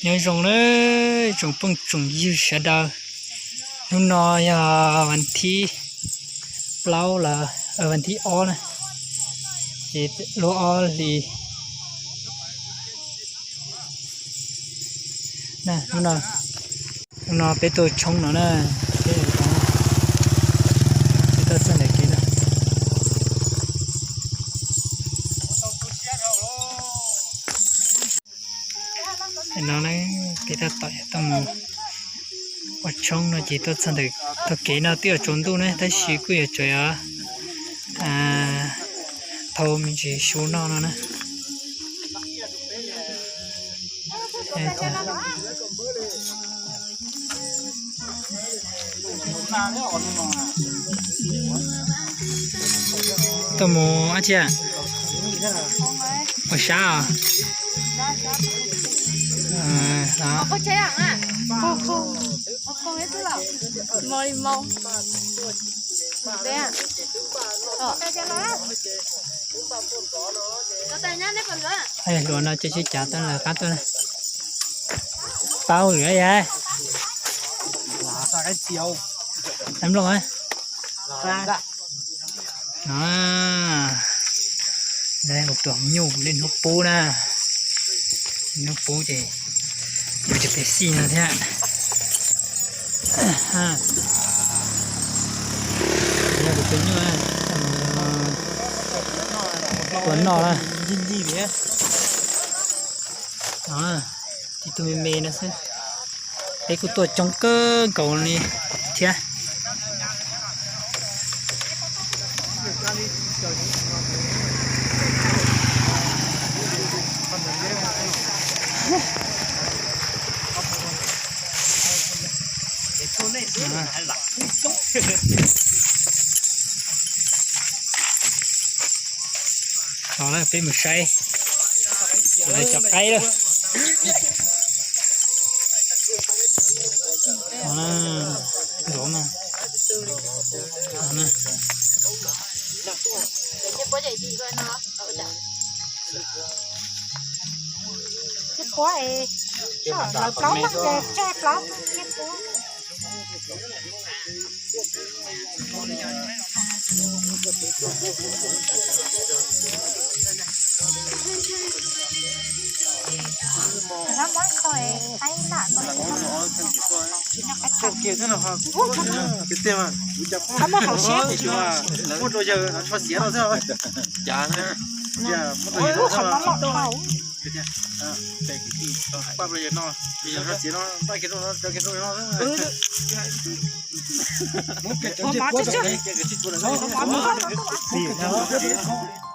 Nyob zoo na, tsoom phooj tsoom ywg sawv daws. Hnub no yog vas thib plaub lawm, vas thib ob na, ces lub ob hlis. Hnub no peb tuaj tshoob no na, peb tuaj txog ntawm kev no. No peb tab tom tuaj mus ua tshoob no ces tuaj txog ntawm tog kev no twb yuav tsaus ntuj na, tab sis kuj yuav tsum thau me ntsis su noj no na. Tuaj mus dab tsi? Ua sab os. Hluas no ces sib cav tau lawm qab tuaj. Paub lawm yog. Nplooj no, tus nyuj kuv niaj hnub pub na, hnub pub ces yus cov pes xij no thiab. Yog kuv tus nyuj tua noj na. Tib tug me me no xwb. Peb kuj tuaj coob kawg nkaus li thiab. Peb mus saib, lawv cov qaib lawm. Nrov na. Lawv plaub leeg ces tseg plaub leeg thiab puab. Muab rau yawg no tsho xiav no xwb. Qhov no loj dhau. Ua mov tswj tswj.